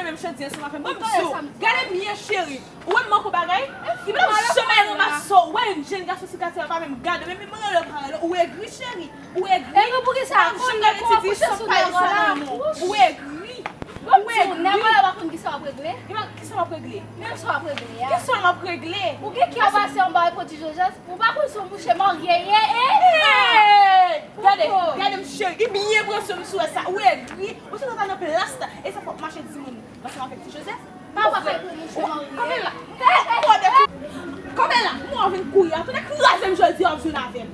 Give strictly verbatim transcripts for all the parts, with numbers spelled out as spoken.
renmen m chanje ansanm avè m. Ban m di w, gade byen, cheri. Ou wè m manke w bagay? Li pa janm ranmase w. Ou wè yon jèn gason sou katye a pa menm gade w, menm mwen rele w pa rele w. Ou egri, cheri. Ou egri. Epi poukisa ou janm gade ti di san pale sa nan men w. Ou egri. Ou egri. Nèg la pa konn kisa w ap regle. Kisa w ap regle? Menm sa w ap regle a. Kisa m ap regle? Ou gen kè w pase anba pwodui Jozèf. Ou pa konn se yon mouche marye ye, e? Hey! Gade, gade m cheri, li byen pran swen m sou sa. Ou egri, ou se ta nan plas la. E sa fòk mache di moun. Ansanm avèk ti Jozèf. Pa wè kay pou mouche marye. Kanpe la. Kanpe la. Mwen vin kouri a. Tande kraze m jodi a, w ap jwenn avè m.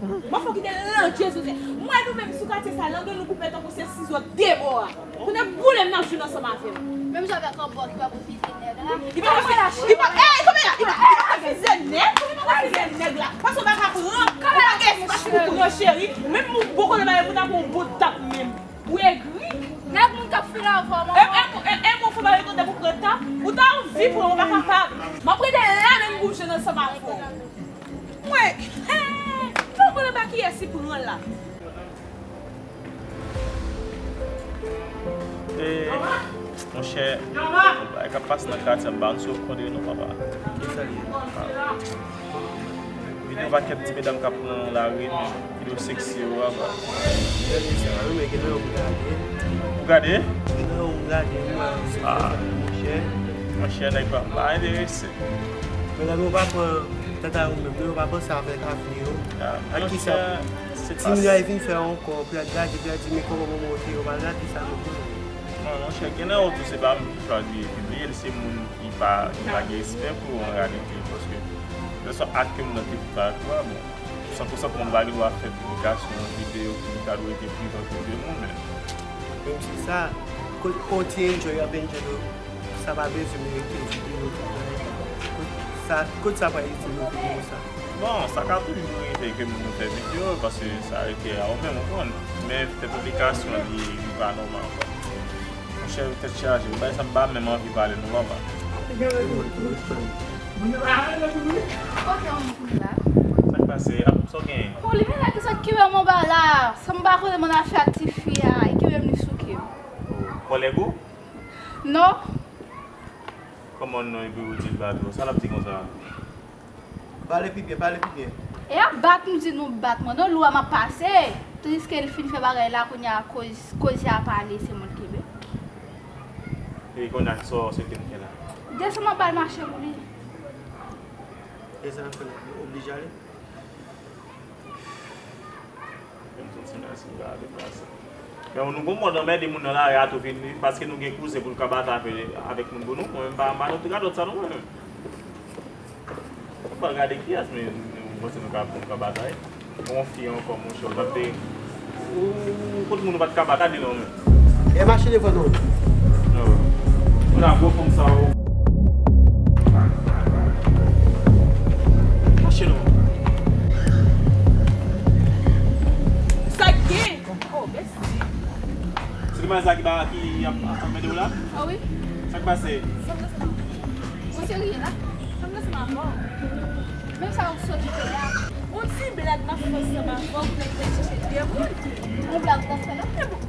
Mwen fòk kite lange sou se. Mwen nou menm sou katye sa, lange nou koupe tankou se sizo de bò a. Kounye boule m nan joun ansanm avè m. Menm jan avèk yon bò ki pa pou fize nèg la. Li pa ka fize, li pa, ey, kanpe la, li pa, li pa ka fize nèg, li pa ka fize nèg la. Paske w pa ka pran, ou pa gen espas pou pran cheri. Menm ou bò kote bagay, moun ap yon bout tap menm. Ou egri. Nèg moun k ap file avè w, manman. E, e, e, e, mwen fò bagay kote pou pran tap. Ou ta anvi pran, ou pa kapab. M ap rete la menm pou m jwenn ansanm avè w. Mwen, he, fò konnen pa kiyès li pran la. E, monchè, bagay k ap pase nan katye a, m pa konn si w konn non, papa. Kisa li ye? Videyo pakèt ti medam k ap pran lari, men videyo seksi yo, papa. Gade sa, wi, men gen nan yo m gade. Ou gade? Gen nan yo m gade, wi, sou Facebook, monchè. Monchè, nèg pa, m pa enterese. Medam yo pa pran tèt a yo menm, yo pa panse avèk avni yo. Ak kisa? Timoun yo al vin fè ankò, pou y al gade, pou y al di, men kòman manman w te ye, yo pa gade sa non. Non, monchè, gen nan yo tou, se pa m ki chwazi pibliye l, se moun ki pa, ki pa gen respè pou an reyalite, paske lè sa ak ke moun nan te fè ak ou a, bon, san pou san moun pa gen dwa fè piblikasyon videyo ki ta dwe te prive antre de moun, men. Menm si sa, kote yon ti enjoy ap enjoy, sa pa bezwen merite videyo, sa, kot sa pral itil yo videyo sa? Bon, sa ka toujou rive ke moun yo fè videyo, paske sa rete a ou menm, ou konn. Men fè piblikasyon li, li pa nòmal, kwa. Monchè, tèt chaje, bagay sa m pa menm anvi pale non, papa. Kote yon moun la? Sa k pase? Ap, sa w genyen? Bon, li menm la ki sot kenbe m anba la. Sa m pa konnen moun afè ak tifi a, li kenbe m li souke m. Kòlèg ou? Non. Kòman non epi ou di l bat ou? Sa l ap di konsa? Pale pi byen, pale pi byen. E ap bat nou di nou bat mwen. Non, lou a m ap pase. Tandiske l fin fè bagay la, kounye a koz, koze a pale, se mwen l kenbe. E kounye a, sa w swete m fè la? Desann anba l mache pou li. Desann anba l, oblije ale. Men m santi m la, si m ka deplase. Men nou gon mòd anmède moun nan lari a tou vin, paske nou gen kouzen pou l ka batay avè, avèk moun pou nou. Mwen menm pa, m pa nan tout radòt sa non, mwen menm. Ou pa gade kiyès, men nou panse nou ka, nou ka batay. Yon fi ankò, monchè, ou pa t, ou, ou kot moun ou pa t ka batay li non, men. E mache devan nou. Non. Ou nan gwo fanm sa, ou. Mache non. Sa k gen? Oh, bèsi. Se ki sa ki ba, ki ap, ap anmède w la? Ah wi. Sa k pase? Sa k pase? Ou serye la? Sa m pase ma mò. Menm sa ou sot fè a. Yon ti blag m ap fè ansanm avè w pou nèg vin chèche demoun. Yon blag ou t ap fè la?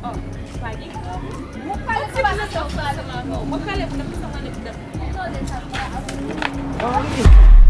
Oh, pa gen granmoun. Yon ti blag m ap fè ansanm avè w. Mwen prale pou nèg sa, mwen nèg dèk. Tande sa m ap fè.